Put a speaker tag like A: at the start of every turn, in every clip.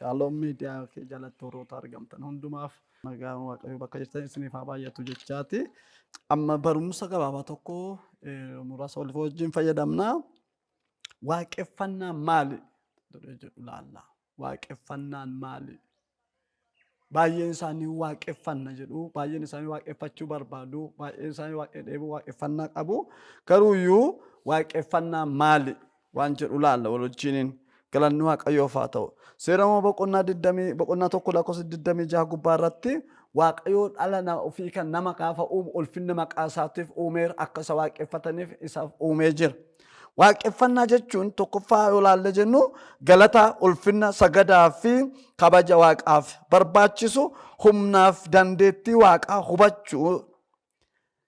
A: Shaaloom Miidiyaa jalatti warroota argamtan hundumaaf nagaan Waaqayyoo bakka jirtan isiniif haa baay'atu jechaati. Amma barumsa gabaabaa tokko muraasa waliif wajjin fayyadamna. Waaqeffannaan maali? Jedhu laalla. Waaqeffannaan maali? Baay'een isaanii waaqeffanna jedhu, baay'een isaanii waaqeffachuu barbaadu, baay'een isaanii waaqee dheebuu waaqeffannaa qabu. Garuuyyuu waaqeffannaan maali waan jedhu laalla wal wajjiniin. Galanni Waaqayyoof haa ta'u. Seera Uumamaa boqonnaa 20 boqonnaa 1 lakkoofsa 26 gubbaa irratti Waaqayyoo dhala nama ofii kan nama gaafa uumu ulfinna maqaa isaatiif uumeera, akka isa waaqeffataniif isaaf uumee jira. Waaqeffannaa jechuun tokkoffaa yoo laalle jennu galata, ulfinna, sagadaa fi kabaja Waaqaaf barbaachisu humnaaf dandeettii Waaqaa hubachuu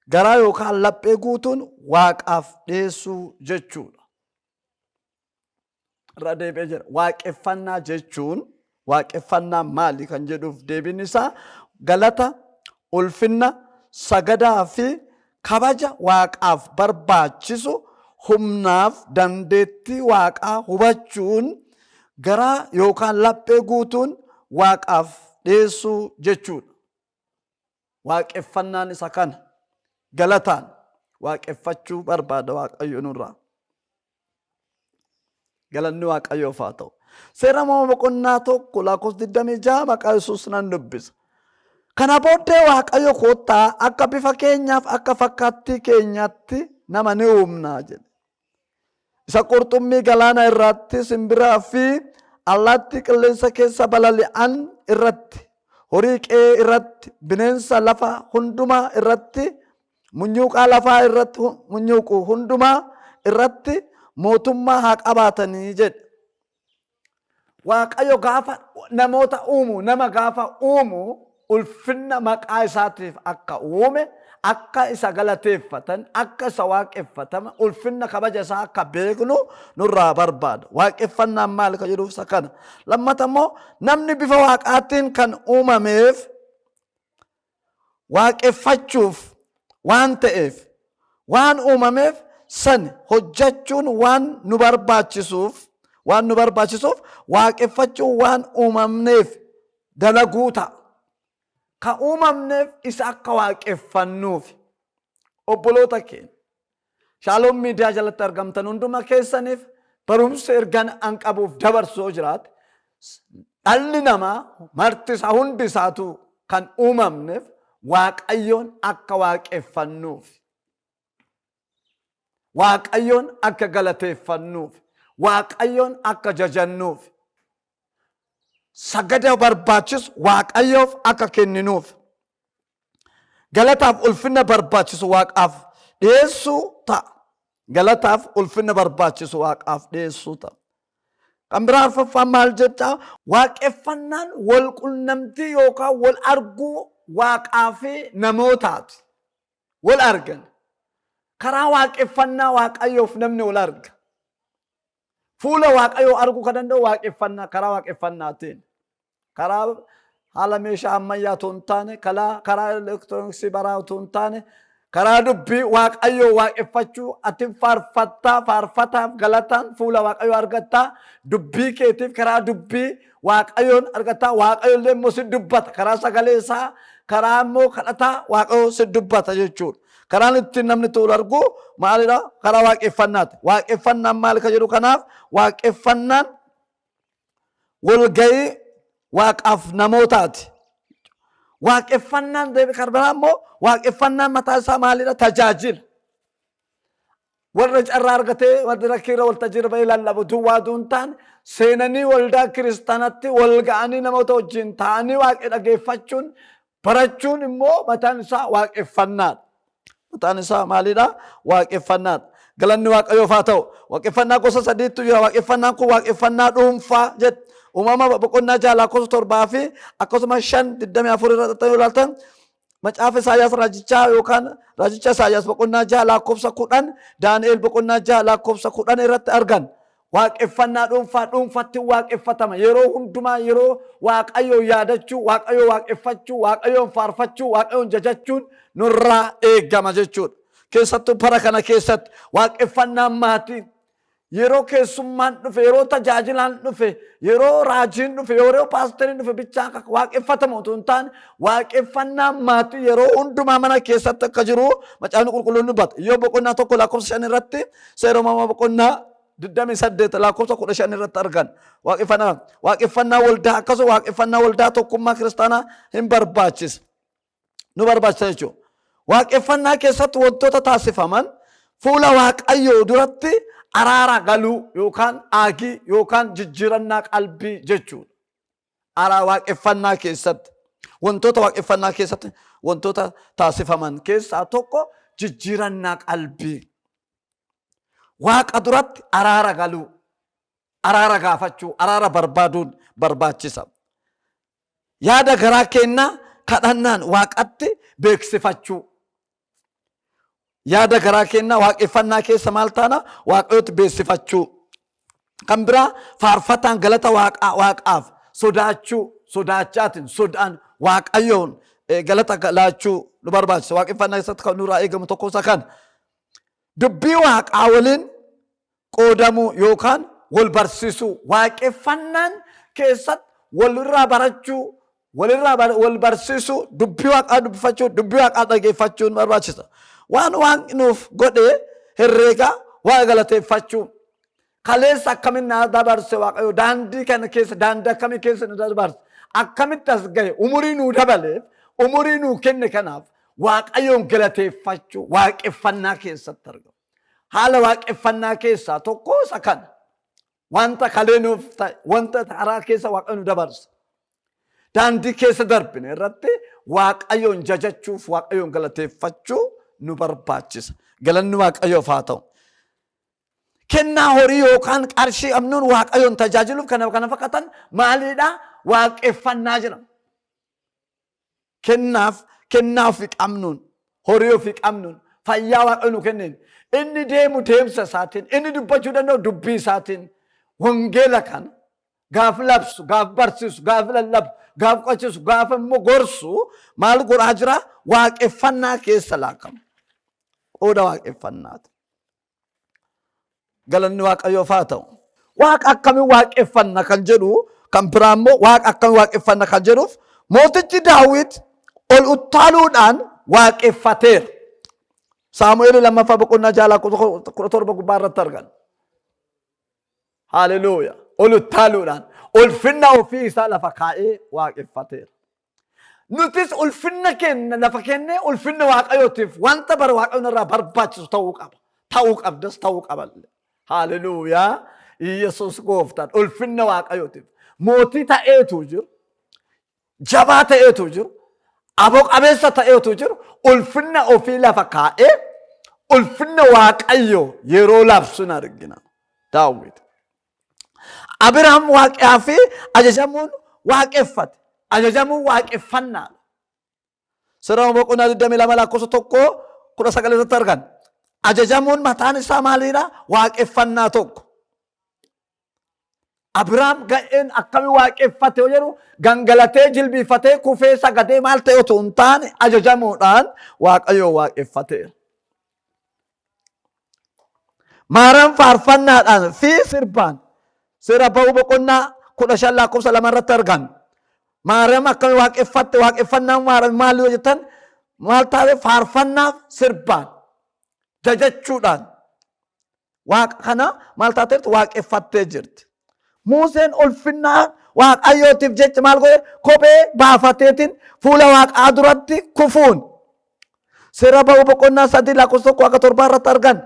A: garaa yookaan laphee guutuun Waaqaaf dhiyeessuu jechuudha. Irra deebi'ee jira. Waaqeffannaa jechuun waaqeffannaa maali kan jedhuuf deebiin isaa galata, ulfinna, sagadaa fi kabaja Waaqaaf barbaachisu humnaaf dandeettii Waaqaa hubachuun garaa yookaan laphee guutuun Waaqaaf dhiyeessuu jechuudha. Waaqeffannaan isa kana. Galataan waaqeffachuu barbaada Waaqayyo nurraa. Galanni Waaqayyoof haa ta'u. Seera Uumamaa boqonnaa 1 lakkoofsa 26 maqaa Yesuus nan dubbisa. Kana booddee Waaqayyo kottaa akka bifa keenyaaf akka fakkaattii keenyaatti nama ni uumnaa jedhe. Isa qurxummii galaana irratti, simbiraa fi allaattii qilleensa keessa balali'an irratti, horii qe'ee irratti, bineensa lafa hundumaa irratti, munyuuqaa lafaa irratti munyuuqu hundumaa irratti mootummaa haa qabaatanii jedhe. Waaqayyo gaafa namoota uumu, nama gaafa uumu ulfinna maqaa isaatiif akka uume, akka isa galateeffatan, akka isa waaqeffatan, ulfinna kabaja isaa akka beeknu nurraa barbaada. Waaqeffannaan maali kan jedhuuf isa kana. Lammata immoo namni bifa Waaqaatiin kan uumameef waaqeffachuuf waan ta'eef, waan uumameef san hojjachuun waan nu barbaachisuuf, waan nu barbaachisuuf waaqeffachuun waan uumamneef dalaguu ta'a. Ka uumamneef isa akka waaqeffannuuf. Obboloota keenya Shaaloom Miidiyaa jalatti argamtan hunduma keessaniif barumsa ergan an qabuuf dabarsu yoo jiraate, dhalli namaa marti isaa hundi isaatu kan uumamneef Waaqayyoon akka waaqeffannuuf. Waaqayyoon akka galateeffannuuf. Waaqayyoon akka jajannuuf. Sagada barbaachisu Waaqayyoof akka kenninuuf. Galataaf ulfinna barbaachisu Waaqaaf dhiyeessuu ta'a. Galataaf ulfinna barbaachisu Waaqaaf dhiyeessuu ta'a. Kan biraa arfaffaan maal jecha? Waaqeffannaan wal qunnamtii yookaan wal arguu Waaqaa fi namootaati. Wal argan. Karaa waaqeffannaa Waaqayyoof namni wal arga. Fuula Waaqayyoo arguu kan danda'u waaqeffannaa karaa waaqeffannaatiin. Karaa haala meeshaa ammayyaa otoo hin taane, karaa elektirooniksii baraa otoo hin taane, karaa dubbii Waaqayyoo waaqeffachuu ati faarfattaa, faarfataaf galataan fuula Waaqayyoo argattaa, dubbii keetiif karaa dubbii Waaqayyoon argattaa, Waaqayyo illee immoo si dubbata karaa sagalee isaa, karaa immoo kadhataa Waaqayyoo si dubbata jechuudha. Karaan ittiin namni itti wal argu maalidha? Karaa waaqeffannaati. Waaqeffannaan maali kan jedhu kanaaf waaqeffannaan walgahii Waaqaaf namootaati. Waaqeffannaan deebi kan biraa immoo waaqeffannaan mataa isaa maalidha? Tajaajila. Warra carraa argatee madirakii irra waltajjii irra bahee lallabu duwwaa utuu hin taane seenanii waldaa kiristaanatti wal ga'anii namoota wajjin ta'anii waaqa dhageeffachuun barachuun immoo mataan isaa waaqeffannaadha. Mataan isaa maalidha? Waaqeffannaadha. Galanni Waaqayyoof haa ta'u. Waaqeffannaa gosa sadiitu jira. Waaqeffannaan kun waaqeffannaa dhuunfaa jedha. Uumama boqonnaa 6 lakkoofsa 7 fi akkasuma 5 24 irratti yoo ilaaltan, Macaafa Isaayyaas raajichaa yookaan raajicha Isaayyaas boqonnaa 6 lakkoofsa 10, Daani'el boqonnaa 6 lakkoofsa 10 irratti argan. Waaqeffannaa dhuunfaa, dhuunfatti waaqeffatama. Yeroo hundumaa yeroo Waaqayyoon yaadachuu, Waaqayyoon waaqeffachuu, Waaqayyoon faarfachuu, Waaqayyoon jajachuun nurraa eegama jechuudha. Keessattuu bara kana keessatti waaqeffannaan maatii Yeroo keessummaan dhufe, yeroo tajaajilaan dhufe, yeroo raajiin dhufe, yeroo paasteriin dhufe bichaa akka waaqeffatamu utuu hin taane waaqeffannaan maatii yeroo hundumaa mana keessatti akka jiru Macaafni Qulqulluun dubbata. Iyyoob boqonnaa 1 lakkoofsa 5 irratti, Seera Uumamaa boqonnaa 28 lakkoofsa 15 irratti argan. Waaqeffannaa waaqeffannaa waldaa akkasuma waaqeffannaa waldaa tokkummaa kiristaanaa hin barbaachisa. Nu barbaachisa jechuudha. Waaqeffannaa keessatti wantoota taasifaman fuula Waaqayyoo duratti araara galuu yookaan aagii yookaan jijjiirannaa qalbii jechuudha. Araa waaqeffannaa keessatti wantoota waaqeffannaa keessatti wantoota taasifaman keessaa tokko jijjiirannaa qalbii. Waaqa duratti araara galuu, araara gaafachuu, araara barbaaduun barbaachisa. Yaada garaa keennaa kadhannaan Waaqatti beeksifachuu. Yaada garaa keennaa waaqeffannaa keessa maal taana? Waaqayyotti beeksifachuu. Kan biraa faarfataan galata Waaqaa Waaqaaf sodaachuu, sodaachaatiin sodaan Waaqayyoon galata laachuu nu barbaachisa. Waaqeffannaa keessatti kan nurraa eegamu tokko isa kana. Dubbii Waaqaa waliin qoodamuu yookaan wal barsiisuu. Waaqeffannaan keessatti walirraa barachuu, walirraa wal barsiisuu, dubbii Waaqaa dubbifachuu, dubbii Waaqaa dhageeffachuun barbaachisa. Waan Waaqni nuuf godhe herreegaa Waaqa galateeffachuu. Kaleessa akkamiin na dabarse Waaqayyo, daandii kana keessa, daandii akkamii keessa na dabarse, akkamitti as gahe, umurii nuu dabaleef, umurii nuu kenne, kanaaf Waaqayyoon galateeffachuu waaqeffannaa keessatti argama. Haala waaqeffannaa keessaa tokko isa kana. Wanta kalee nuuf ta'e, wanta karaa keessa Waaqayyo nu dabarse. Daandii keessa darbine irratti Waaqayyoon jajachuuf, Waaqayyoon galateeffachuu nu barbaachisa. Galanni Waaqayyoof haa ta'u. Kennaa horii yookaan qarshii qabnuun Waaqayyoon tajaajiluuf kana kana fakkaatan maaliidha? Waaqeffannaa jedhama. Kennaaf kennaa ofii qabnuun, horii ofii qabnuun, fayyaa Waaqayyo nu kenneen, inni deemu deemsa isaatiin, inni dubbachuu danda'u dubbii isaatiin, wangeela kana gaaf labsu, gaaf barsiisu, gaaf lallabu, gaaf qochisu, gaaf immoo gorsu maal godhaa jira? Waaqeffannaa keessa laakama. Qooda waaqeffannaati. Galanni Waaqayyoof haa ta'u. Waaqa akkamiin waaqeffanna kan jedhu kan biraa immoo, Waaqa akkamiin waaqeffanna kan jedhuuf, mootichi Daawit ol uttaaluudhaan waaqeffateera. Saamu'eel lammaffaa boqonnaa 6 17 gubbaa irratti argan. Haleluuya. Ol uttaaluudhaan ulfinna ofii isaa lafa kaa'ee waaqeffateera. Nutis ulfinna keenya lafa kennee ulfinna Waaqayyootiif wanta bara Waaqayyoon irraa barbaachisu ta'uu qaba. Ta'uu qabdas, ta'uu qaballe. Haleluuyaa. Yesuus gooftaan ulfinna Waaqayyootiif. Mootii ta'eetu jiru. Jabaa ta'eetu jiru. Aboo qabeessa ta'eetu jiru. Ulfinna ofii lafa kaa'ee ulfinna Waaqayyoo yeroo labsuun argina. Daawit. Abiraam Waaqaa fi ajajamuun waaqeffate. Ajajamuun waaqeffannaadha. Seera boqonnaa 22 lakkoofsa 1 19 irratti argan. Ajajamuun mataan isaa maaliidha? Waaqeffannaa tokko. Abiraam ga'een akkamii waaqeffate yoo jedhu, gangalatee, jilbiifatee, kufee, sagadee maal ta'e otoo hin taane, ajajamuudhaan Waaqayyoo waaqeffateera. Maaraan faarfannaadhaan fi sirbaan, Seera Ba'uu boqonnaa 15 lakkoofsa 2 irratti argan. Maariyaam akkamii waaqeffatte? Waaqeffannaan Maariyaam maal yoo jettan, maal taate? Faarfannaaf sirbaan jajachuudhaan Waaqa kana maal taateerti? Waaqeffattee jirti. Museen ulfinnaa Waaqayyootiif jecha maal godhe? Kophee baafateetiin fuula Waaqaa duratti kufuun. Seera Ba'uu boqonnaa 3 lakkoofsa 1 akka 7 irratti argan.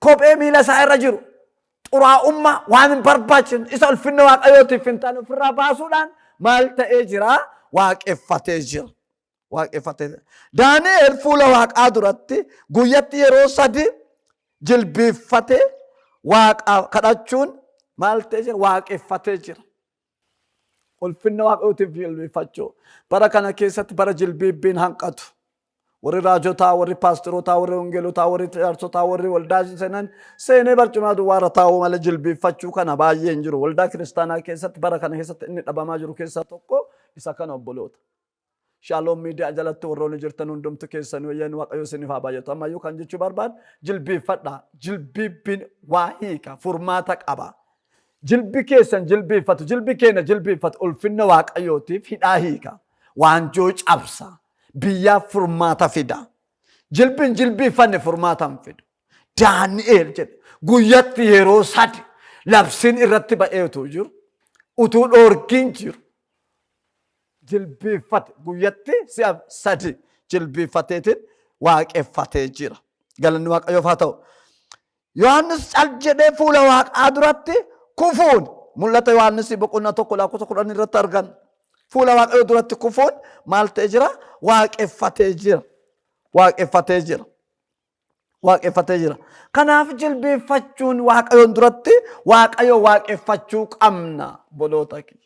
A: Kophee miila isaa irra jiru xuraa'ummaa, waan hin barbaachisne, isa ulfinna Waaqayyootiif hin taane ofirraa baasuudhaan maal ta'ee jira? Waaqeffatee jira. Waaqeffatee jira. Daani'el fuula Waaqaa duratti guyyatti yeroo sadi jilbiiffatee Waaqa kadhachuun maal ta'ee jira? Waaqeffatee jira. Ulfinna Waaqayyootiif jilbiiffachuu. Bara kana keessatti bara jilbiibbiin hanqatu. Warri raajotaa, warri paasterotaa, warri wangeelotaa, warri jaarsotaa, warri waldaa seenan seenee barcumaa duwwaa irra taa'uu malee jilbiiffachuu kana baay'ee hin jiru. Waldaa kiristaanaa keessatti bara kana keessatti inni dhabamaa jiru keessaa tokko isa kana, obboloota. Shaaloom Miidiyaa jalatti warroonni jirtan hundumtu keessan wayyan Waaqayyo isiniif haa baay'atu. Ammayyuu kan jechuu barbaadu jilbiiffadha. Jilbiibbiin waa hiika, furmaata qaba. Jilbi keessan jilbiiffatu, jilbi keenya jilbiiffatu ulfinna Waaqayyootiif hidhaa hiika. Waanjoo cabsa. Biyyaaf furmaata fida. Jilbiin jilbiiffanne furmaata hin fidu. Daani'eel jedhe guyyatti yeroo sadi labsiin irratti ba'ee utuu jiru, utuu dhoorkiin jiru jilbiiffate, guyyatti si'a sadi jilbiiffateetiin waaqeffatee jira. Galanni Waaqayyoof haa ta'u. Yohaannis cal jedhee fuula Waaqaa duratti kufuun mul'ata Yohaannis boqonnaa 1 lakkoofsa 10 irratti argan. Fuula Waaqayyoo duratti kufuun maal ta'ee jira? Waaqeffatee jira. Waaqeffatee jira. Waaqeffatee jira. Kanaaf jilbeeffachuun Waaqayyoon duratti Waaqayyo waaqeffachuu qabna, boloota kiyya.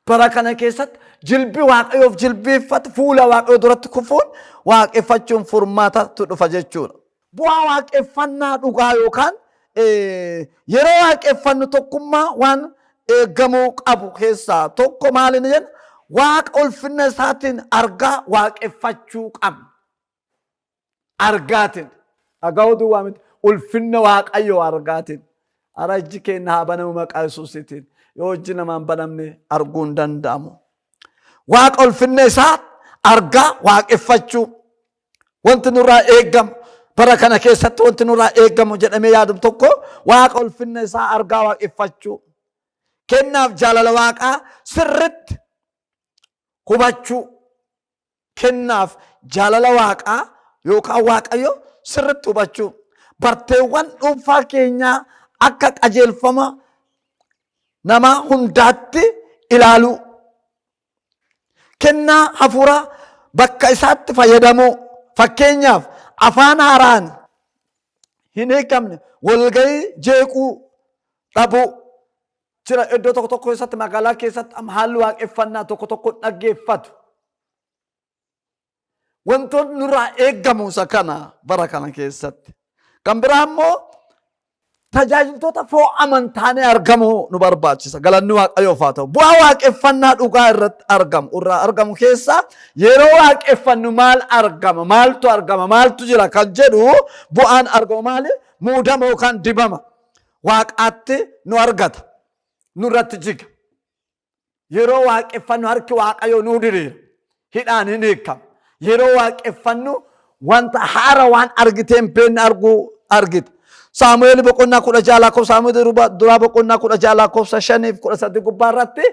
A: Bara kana keessatti jilbi Waaqayyoof jilbeeffatu, fuula Waaqayyoo duratti kufuun waaqeffachuun furmaatatu dhufa jechuudha. Bu'aa waaqeffannaa dhugaa yookaan yeroo waaqeffannu tokkummaa waan eegamuu qabu keessaa tokko maali inni jenna? Waaqa ulfinna isaatiin argaa waaqeffachuu qabna. Argaatiin. Dhaga'uu duwwaa miti. Ulfinna Waaqayyoo argaatiin. Ara ijji keenya haa banamu maqaa Yesuusiitiin. Yoo ijji namaan banamne arguu hin danda'amu. Waaqa ulfinna isaa argaa waaqeffachuu. Wanti nurraa eegamu bara kana keessatti, wanti nurraa eegamu jedhamee yaadamu tokko, Waaqa ulfinna isaa argaa waaqeffachuu. Kennaaf jaalala Waaqaa sirritti hubachuu. Kennaaf jaalala Waaqaa yookaan Waaqayyo sirritti hubachuu. Barteewwan dhuunfaa keenyaa akka qajeelfama nama hundaatti ilaaluu. Kennaa hafuuraa bakka isaatti fayyadamuu. Fakkeenyaaf, afaan haaraan hin hiikamne walgahii jeequu dhabuu. Jira, iddoo tokko tokko keessatti, magaalaa keessatti amma haalli waaqeffannaa tokko tokko dhaggeeffatu. Wantoonni nurraa eeggamu isa kana bara kana keessatti. Kan biraa immoo tajaajiltoota fo'aman taanee argamuu nu barbaachisa. Galanni Waaqayyoof haa ta'u. Bu'aa waaqeffannaa dhugaa irratti argamu irraa argamu keessaa, yeroo waaqeffannu maal argama, maaltu argama, maaltu jira kan jedhu, bu'aan argamu maali? Muudama yookaan dibama Waaqaatti nu argata. Nurratti jiga. Yeroo waaqeffannu harki Waaqayyoo nuu diriira. Hidhaan hin hiikama. Yeroo waaqeffannu wanta haara waan argitee hin beekne arguu argita. Saamu'eel boqonnaa 16 lakkoofsa, Saamu'eel duraa boqonnaa 16 lakkoofsa 5 fi 13 gubbaa irratti,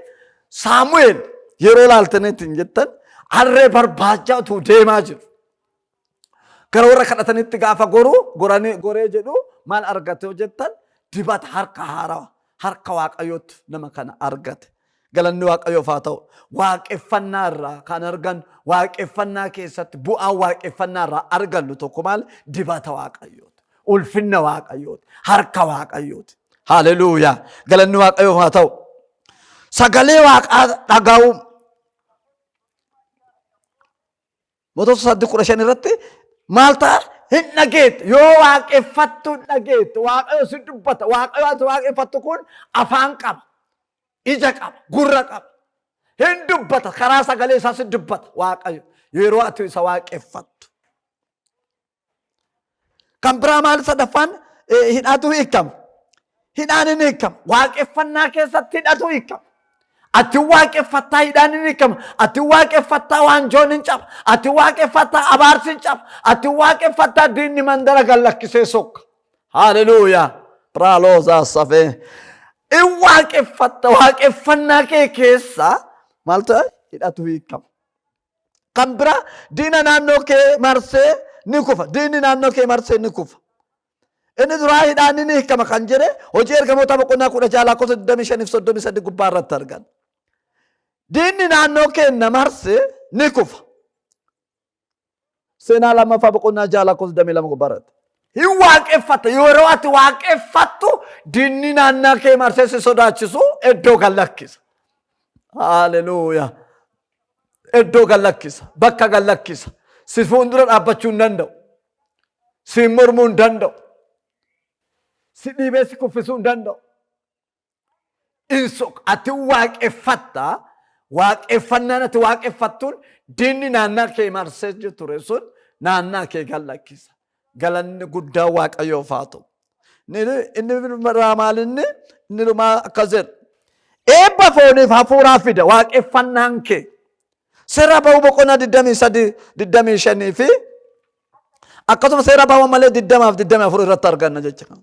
A: Saamu'eel yeroo laaltanitti hin jettan, harree barbaachaa utuu deemaa jiru. Gara warra kadhatanitti gaafa goru, goranii goree jedhu, maal argate yoo jettan, dibata harka haarawa harka Waaqayyootti nama kana argate. Galanni Waaqayyoof haa ta'u. Waaqeffannaa irraa kan argan, waaqeffannaa keessatti bu'aan waaqeffannaa irraa argannu tokko maal? Dibata Waaqayyooti. Ulfinna Waaqayyooti. Harka Waaqayyooti. Haleluuyaa. Galanni Waaqayyoof haa ta'u. Sagalee Waaqaa dhaga'uu. Mootota 8:15 irratti maal ta'a? Hin dhageettu. Yoo waaqeffattu hin dhageettu. Waaqayyo si dubbata. Waaqayyo ati waaqeffattu kun afaan qaba. Ija qaba. Gurra qaba. Hin dubbata. Karaa sagalee isaa si dubbata Waaqayyo. Yeroo ati isa waaqeffattu. Kan biraa maal? Sadaffaan hidhaatu hiikama. Hidhaan hin hiikama. Waaqeffannaa keessatti hidhatu hiikama. Ati waaqeffattaa, hidhaan hin hiikama. Ati waaqeffattaa, waanjoon hin caba. Ati waaqeffattaa, abaarsi hin caba. Ati waaqeffattaa, diinni mandara gad lakkisee sokka. Haleluuyaa. Piraaloosaa safee. In waaqeffatta, waaqeffannaa kee keessa maal ta'a? Hidhatu hiikama. Kan biraa, diina naannoo kee marsee ni kufa. Diinni naannoo kee marsee ni kufa. Inni duraa hidhaan ni hiikama kan jedhe Hojii Ergamoota boqonnaa 16 lakkoofsa 25 fi 33 gubbaa irratti argan. Diinni naannoo keenya marsee ni kufa. Seenaa lammaffaa boqonnaa 6 lakkoofsa 22 gubbaa irratti. Hin waaqeffatta. Yeroo ati waaqeffattu diinni naannaa kee marsee si sodaachisu iddoo gad lakkisa. Haleluuyaa. Iddoo gad lakkisa. Bakka gad lakkisa. Si fuuldura dhaabbachuu hin danda'u. Si mormuu hin danda'u. Si dhiibee si kuffisuu hin danda'u. Inso ati waaqeffatta. Waaqeffannaan ati waaqeffattuun diinni naannaa kee marsee ture sun naannaa kee gad lakkisa. Galanni guddaa Waaqayyoof haa ta'u. Inni biraa maal inni? Inni dhumaa akkas jedha. Eebba fooniif hafuuraa fida waaqeffannaan kee. Seera Ba'uu boqonnaa 23, 25 fi akkasuma Seera Ba'uu malee 20 fi 24 irratti arganna jecha kana.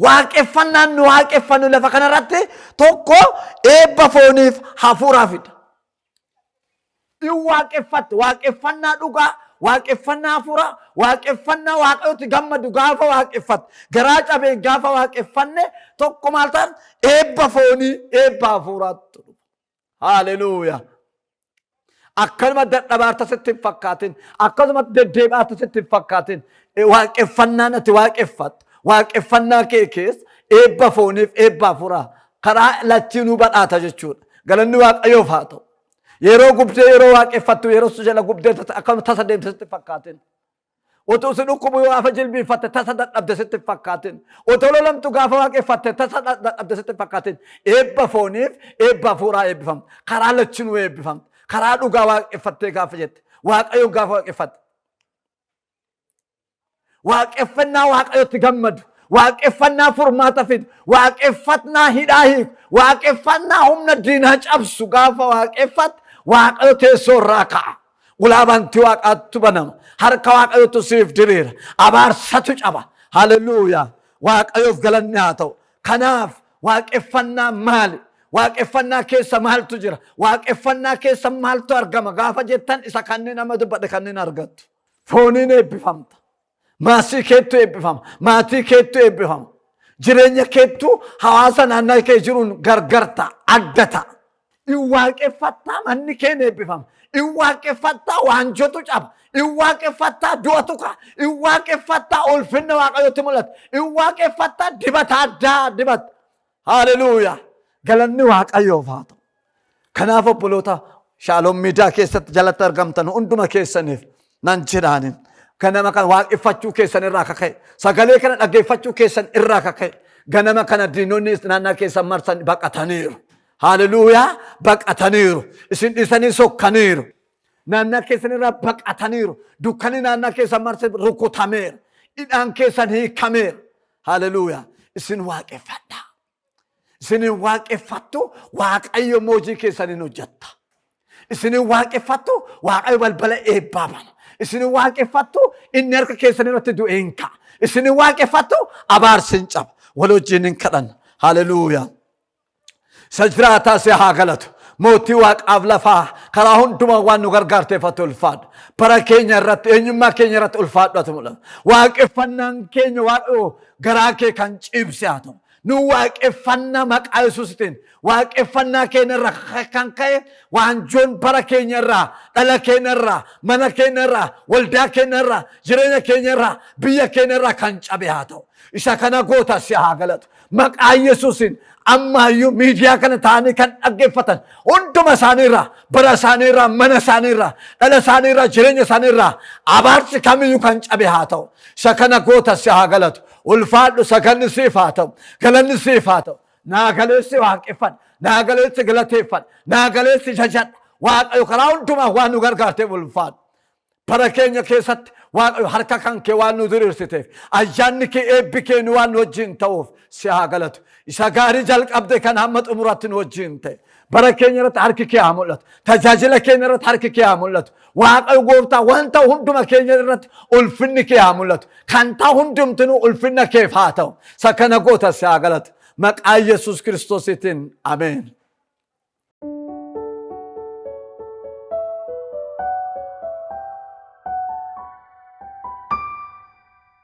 A: Waaqeffannaan nu waaqeffannu lafa kanarratti tokko eebba fooniif hafuuraa fida. In waaqeffatte, waaqeffannaa dhugaa, waaqeffannaa hafuuraa, waaqeffannaa Waaqayyotti gammadu gaafa waaqeffatte, garaa cabeen gaafa waaqeffanne tokko maal ta'an? Eebba foonii, eebba hafuuraatti dhufa. Haaleluuyaa. Akkanuma dadhabaarta sitti hin fakkaatin. Akkasuma deddeebi'aarta sitti hin fakkaatin. Waaqeffannaan ati waaqeffattu, waaqeffannaa kee keessa eebba fooniif eebba hafuuraa karaa lachiinuu badhaata jechuudha. Galanni Waaqayyoof haa ta'u. Yeroo gubdee yeroo waaqeffattu, yeroo si jala gubdee akkama tasa deemte sitti hin fakkaatin. Utuu si dhukkubu yoo gaafa jilbiinfatte tasa dadhabde sitti hin fakkaatin. Utuu lolamtu gaafa waaqeffatte tasa dadhabde sitti hin fakkaatin. Eebba fooniif eebba hafuuraa eebbifamta. Karaa lachinuu eebbifamta. Karaa dhugaa waaqeffattee gaafa jette. Waaqayyoon gaafa waaqeffatte. Waaqeffannaa Waaqayyotti gammadu. Waaqeffannaa furmaata fidu. Waaqeffannaa hidhaa hiiku. Waaqeffannaa humna diinaa cabsu gaafa waaqeffatte, Waaqayyo teessoo irraa ka'a. Ulaa bantii Waaqaattu banama. Harka Waaqayyootu siif diriira. Abaarsatu caba. Haleluuyaa. Waaqayyoof galanni haa ta'u. Kanaaf waaqeffannaa maali? Waaqeffannaa keessa maaltu jira? Waaqeffannaa keessa maaltu argama? Gaafa jettan, isa kanneen amma dubbadhe kanneen argattu. Fooniin eebbifamta. Maasii keettu eebbifama. Maatii keettu eebbifama. Jireenya keettu hawaasa naannoo kee jiruun gargar ta'a. Adda ta'a. In waaqeffattaa, manni keen eebbifama. In waaqeffattaa, waanjotu caba. In waaqeffattaa, du'atu ka'a. In waaqeffattaa, ulfinna Waaqayyotti mul'ata. In waaqeffattaa, dibata addaa dibata. Haaleluuyaa. Galanni Waaqayyoof haa ta'u. Kanaaf obboloota Shaaloom Miidiyaa keessatti jalatti argamtan hunduma keessaniif nan jedhaanin. Ganama kana waaqeffachuu keessan irraa kaka'e, sagalee kana dhaggeeffachuu keessan irraa kaka'e, ganama kana diinonni naannaa keessan marsan baqataniiru. Haaleluuyaa, baqataniiru. Isin dhiisanii sokkaniiru. Naannaa keessan irraa baqataniiru. Dukkanni naannaa keessan marse rukutameera. Hidhaan keessan hiikameera. Haaleluuyaa. Isin waaqeffadhaa. Isinin waaqeffattu, Waaqayyo hojii keessaniin hojjetta. Isinin waaqeffattu, Waaqayyo balbala eebbaa bana. Isinin waaqeffattu, inni harka keessan irratti du'e hin ka'a. Isinin waaqeffattu, abaarsi hin caba. Wal wajjin hin kadhanna. Haleluuyaa. Isa jiraataa si haa galatu. Mootii waaqaaf lafaa, karaa hundumaa waan nu gargaarteef ati ulfaadhu. Bara keenya irratti, eenyummaa keenya irratti ulfaadhu ati mul'atu. Waaqeffannaan keenya, Waaqayyo, garaa kee kan ciibse haa ta'u. Nu waaqeffannaa maqaa Yesuusitiin waaqeffannaa keenya irraa kan ka'e waanjoon bara keenya irraa, dhala keenya irraa, mana keenya irraa, waldaa keenya irraa, jireenya keenya irraa, biyya keenya irraa kan cabe haa ta'u. Isa kana goota, si haa galatu. Maqaa Yesuusiin ammaayyuu miidiyaa kana ta'anii kan dhaggeeffatan hunduma isaanii irraa, bara isaanii irraa, mana isaanii irraa, dhala isaanii irraa, jireenya isaanii irraa abaarsi kamiyyuu kan cabe haa ta'u. Isa kana goota, si haa galatu. Ulfaadhu, saganni siif haa ta'u. Galanni siif haa ta'u. Naa galeessi waaqeffadha. Naa galeessi galateeffadha. Naa galeessi jajadha. Waaqayyo, karaa hundumaa waan nu gargaarteef ulfaadhu. Bara keenya keessatti, Waaqayyo, harka kan kee waan nu diriirsiteef, ayyaanni kee, eebbi kee nu waan nu wajjin ta'uuf si haa galatu. Isa gaarii jalqabde kan hamma xumuraatti nu wajjin ta'e. Bara keenya irratti harki kee haa mul'atu. Tajaajila keenya irratti harki kee haa mul'atu. Waaqayyo gooftaa, wanta hunduma keenya irratti ulfinni kee haa mul'atu. Kan ta'u hundumtinuu ulfinna keef haa ta'u. Isa kana goota, si haa galatu. Maqaa Yesuus Kiristoosiitiin, ameen.